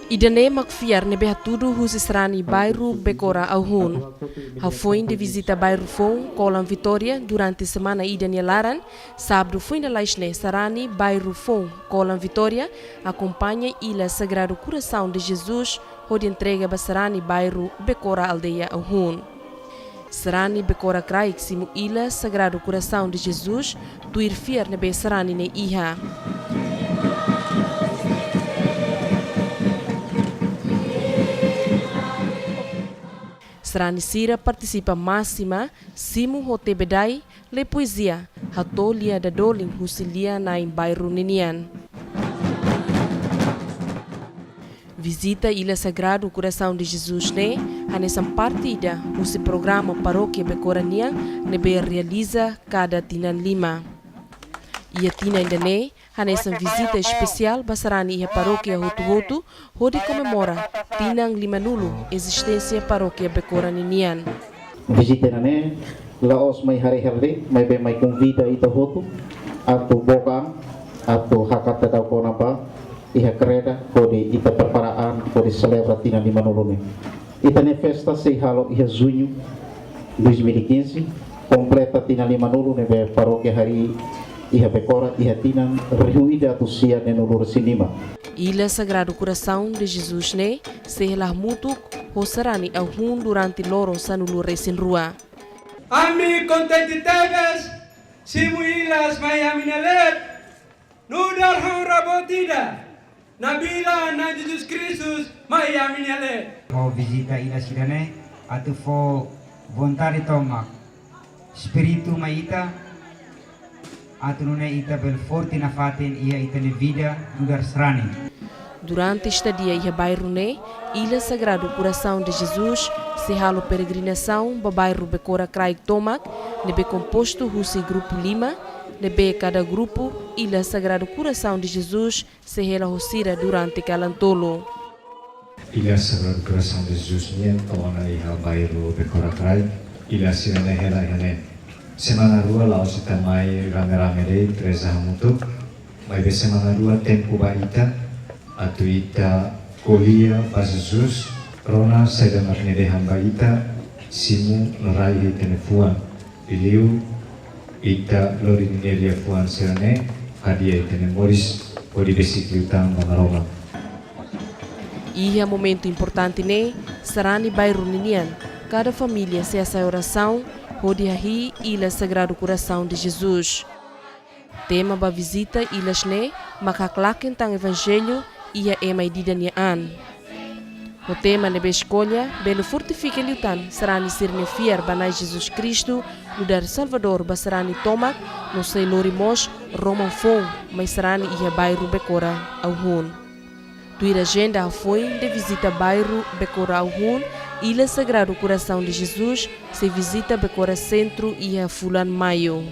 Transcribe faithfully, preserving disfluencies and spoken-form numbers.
Ida-ne'e mak fiar ne'ebé hatudu husi sarani bairru Bekora Auhun. Hafoin de vizita bairru foun Kolam Vitória durante semana ida nia laran, sábadu foin lalais ne'e sarani bairru foun Kolam Vitória akompaña ila Sagrado Coração de Jesus hodi entrega ba sarani bairru Bekora aldeia Auhun. Sarani Bekora kraik simu ila Sagrado Coração de Jesus, tuir fiar ne'ebé sarani ne'e iha. Sarani sira partisipa másimu, simu ho tebedai, lee poezia, hato'o lia dadolin husi lia-na'in bairru ninian. Vizita ila Sagrado Coração de Jesus ne'e hanesan parte ida husi programa parókia Bekora nian ne'ebé realiza kada tinan lima. Iha tinan ida-ne'e hanesan vizita espesiál ba sarani iha parókia hotu-hotu hodi komemora tinan limanulu ezisténsia parókia Bekora ninian. Vizita ida-ne'e la'ós mai haree-haree de'it, maibé mai konvida ita hotu atu book an, atu hakat daudaun kona-ba iha kreda hodi ita prepara an hodi selebra tinan limanulu ne'e. Ita-nia festa sei halo iha juñu dois mil e quinze, kompleta tinan limanulu ne'ebé parókia harii iha Bekora iha tinan rihun ida atus sia neenulu-resin-lima. Ila Sagrado Coração de Jesus ne'e sei hela hamutuk ho sarani Auhun durante loron sanulu-resin-rua. Ami kontente tebes, simu ilas mai ami-nia leet, nu'udar honra boot ida, nabilan Na'i Jesus Kristus mai ami-nia leet. Fó vizita ilas ida-ne'e atu fó vontade tomak, espíritu mai ita, atu nune'e ita bele forte nafatin iha ita-nia vida nu'udar sarani. Durante estadia iha bairru ne'e, ila Sagrado Coração de Jesus sei halo peregrinasaun ba bairru Bekora kraik tomak, ne'ebé kompostu husi grupu lima, ne'ebé kada grupu ila Sagrado Coração de Jesus sei hela ho sira durante kalan tolu. Ila Sagrado Coração de Jesus nian to'o ona iha bairru Bekora kraik, ila sira-ne'e hela iha ne'e. Semana rua la'ós ita mai rame-rame de'it, reza hamutuk, maibé semana rua tempu ba ita, atu ita ko'alia ba Jesus, rona saida mak nia dehan ba ita, simu no rai iha ita-nia fuan. Liuliu ita lori ninia liafuan sira-ne'e hadi'a ita-nia moris hodi besik liután ba Maromak. Iha momentu importante ne'e, sarani bairru ninian, kada família sei hasa'e orasaun hodi hahi'i ila Sagrado Coração de Jesus. Tema ba vizita ilas ne'e mak haklaken tan evanjellu iha ema ida-idak nia an. Ho tema ne'ebé eskolla bele fortifika liután sarani sira-nia fiar ba Na'i Jesus Kristu nu'udar Salvadór ba sarani tomak, no sei lori mós roman foun mai sarani iha bairru Bekora Auhun. Tuir ajenda hafoin de vizita bairru Bekora Auhun, ila Sagrado Coração de Jesus sei vizita Bekora Sentru iha fulan Maiu.